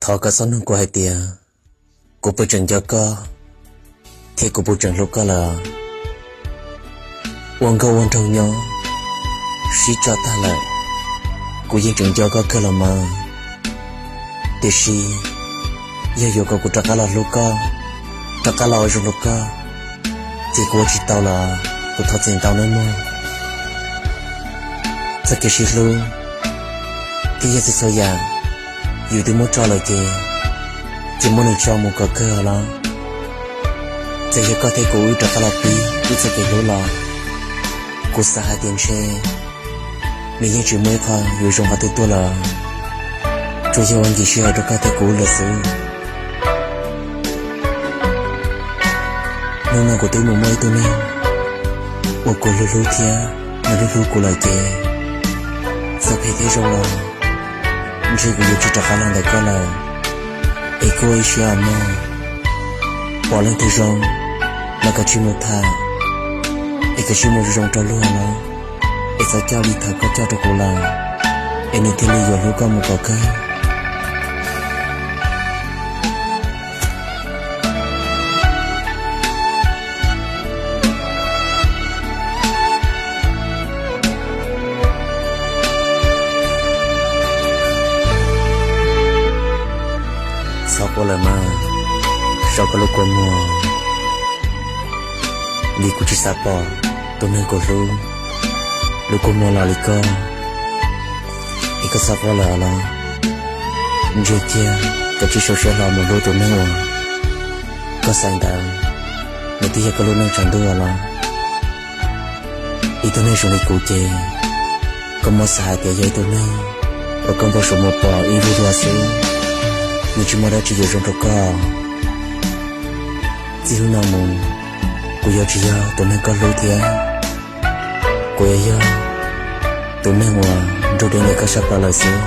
Thov koj txhob nug kuv hais tias kuv puas tseem nco koj thiab kuv puas tseem hlub koj lawm. Ua nkauj ua nraug nyob sib tso tag lawm, kuv yeej tseem nco koj kawg los mas. Tiam sis yog yuav kom kuv rov qab los hlub koj, rov qab los ua zoo rau koj, ces kuv ua tsis tau los kuv thov txim ntau nawb mog. Txoj kev sib hlub thiab yog txhua txhua yam yus twb muab tso lawm ces, ces muab nws tso mus kom kawg los. Txawm yog koj thiab kuv wb rov qab los pib wb txoj kev hlub los, kuv xav hais tias ntshe nws yeej tsis muaj ib qho yuav zoo qhov twg tuaj lawm, tsuas yog ua nkim sij hawm rau koj thiab kuv lawm xwb. Hnub no kuv twb mus muaj ib tug neeg uas kuv hlub hlub thiab nws hlub hlub kuv lawm ces, txawm phem thiab zoo los ntshe kuv yuav tsis rov qab los ntawm koj lawm. Es koj ua ib siab mog, pom leej twg zoo los koj tsij mus tham, es koj tsij mus zoo rau luag no, es txhob coj li thaum koj coj rau kuv lawm, es nws thiaj li yuav hlub koj mus kom kawg. Txhob quaj lawm mas, so koj lub kua muag, vim kuv tsis xav pom tus neeg kuv hlub lub kua muag los li koj. Es koj txhob quaj lawm los, ntsia kiag koj tsij sau siab hlo mus hlub tus neeg uas koj xaiv ntawd, nws twb yog koj lub neej tshav ntuj los. Ib tug neeg zoo li kuv ces koj muab xav hais tias yog ib tug neeg uas koj npau suav mus pom ib vuag dua xwb, nws tsis muaj dab tsi yuav zoo rau koj. Txij hnub no mus, kuv yuav tsis yog tus neeg koj hlub thiab, kuv yuav yog tus neeg uas nrug deb ntawm koj sab plaws lawm xwb.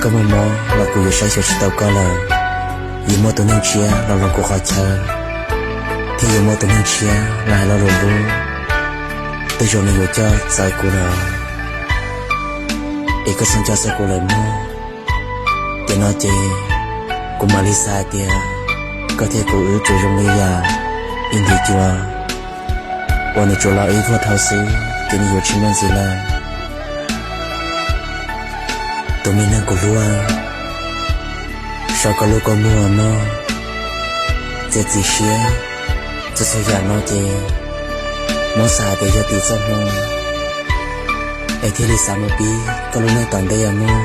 Koj muaj mob los kuv yuav saib xyuas tsis tau koj lawm, yuav muaj tus neeg tshiab los hloov kuv qhov chaw, thiab yuav muaj tus neeg tshiab los hais lo lus hlub, tej zaum nws yuav coj txawv kuv lawm. Es koj txhob nco txog kuv lawm mog. Ces no ces kuv mam li xav hais tias koj thiab kuv wb tsuas zoo li yam ib ntiv cua uas nws tsuas los ib vuag dhau xwb ces nws yuav tsis muaj ntxiv lawm. Tus me neeg kuv hlub, so koj lub kua muag mog, txiav txim siab, txhua txhua yam no ces muab xav hais tias yog tim txoj hmoo, es thiaj li xav mus pib koj lub neej tom ntej os mog.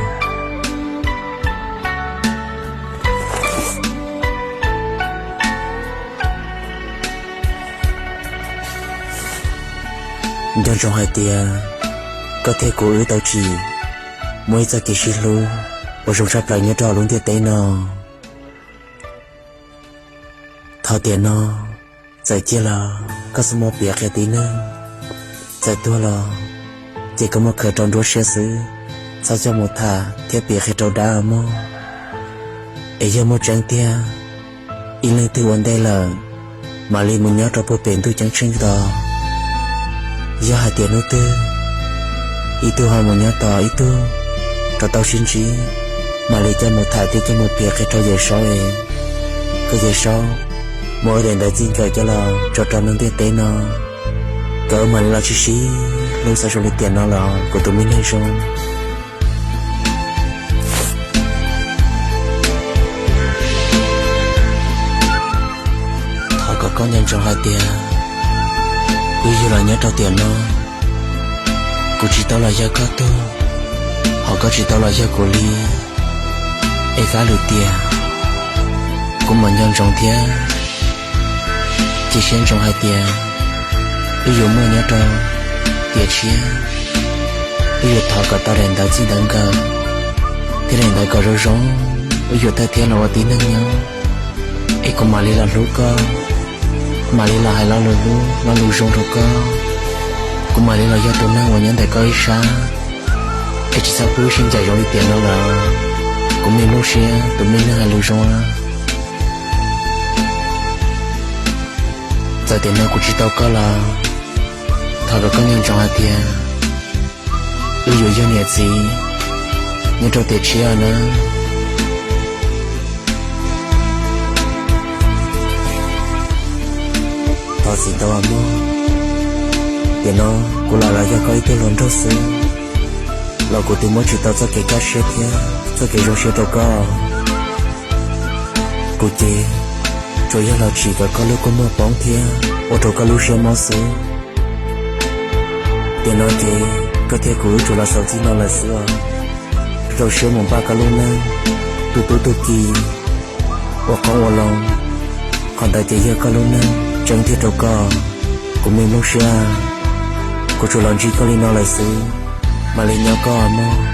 Nco ntsoov hais tias koj thiab kuv wb tau tsim muaj ib txoj kev sib hlub uas zoo tshaj plaws nyob rau hauv lub ntiaj teb no. Thaum tiam no txawm ciaj los koj txhob muab piav qhia tib neeg, txawm tuag los ces koj muab khaws rau nruab siab xwb, txhob coj mus tham thiab piav qhia rau dab mog. Es yog muaj tseeb tiag, ib leej twg ua ntej lawm, mam li mus nyob rau puag pem ntuj ceeb tsheej tod. Yog hais tias hnub twg ib tug ho mus nyob tos ib tug rov tau sib ntsib, mam li coj mus tham thiab coj mus piav qhia rau Yawm Saub es, kom Yawm Saub muab daim ntawv txij nkawm coj los tso rau lub ntiaj teb no, kom wb mam li los sib sib hlub xav zoo li tiam no los kuv tus me neeg zoo. Thov kom koj nco ntsoov hais tias wb yug los nyob rau tiam no, kuv tsis tau los yog koj tug, ho koj tsis tau los yog kuv li. Es kav lwm tiam, kuv mam nco ntsoov thiab cia siab ntsoov hais tias wb yuav muaj nyob rau tiam tshiab. Wb yuav thov kom tau daim ntawv txij ntawv nkawm thiab daim ntawv kom zoo zoo, wb yuav thawj thiab los ua tib neeg nyob. Es kuv mam li los hlub koj, mam li los hais lo lus hlub lo lus zoo rau koj. Kuv mam li los yog tus neeg uas nyob ntawm koj ib sab, es tsis txhob pub sib ncaim zoo li tiam no lawm. Kuv me nplooj siab tus me neeg hais lus zoo. Txawm tiam no kuv tsis tau koj los, thov kom koj nco ntsoov hais tias wb yuav yog niam txiv nyob rau tiam tshiab nawb. Tau txiv tau mog, tiam no kuv lam los yog koj ib tug hluas nraug xwb, los kuv twb muab tsis tau txoj kev kaj siab thiab txoj kev zoo siab rau koj. Kuv ces tsuas yog los tsim kom koj lub kua muag poob thiab ua rau koj lub siab mob xwb. Tiam no ces koj thiab kuv wb tsuas los xaus txij no lawm xwb os. Rau siab mus npaj koj lub neej, tu tub tu ki, ua qoob ua loo, qhov ntawd ces yog koj lub neej tseeb thiab rau koj. Kuv me nplooj siab, kuv tsuas los ntsib koj li no lawm xwb, mam li nyob koj mog.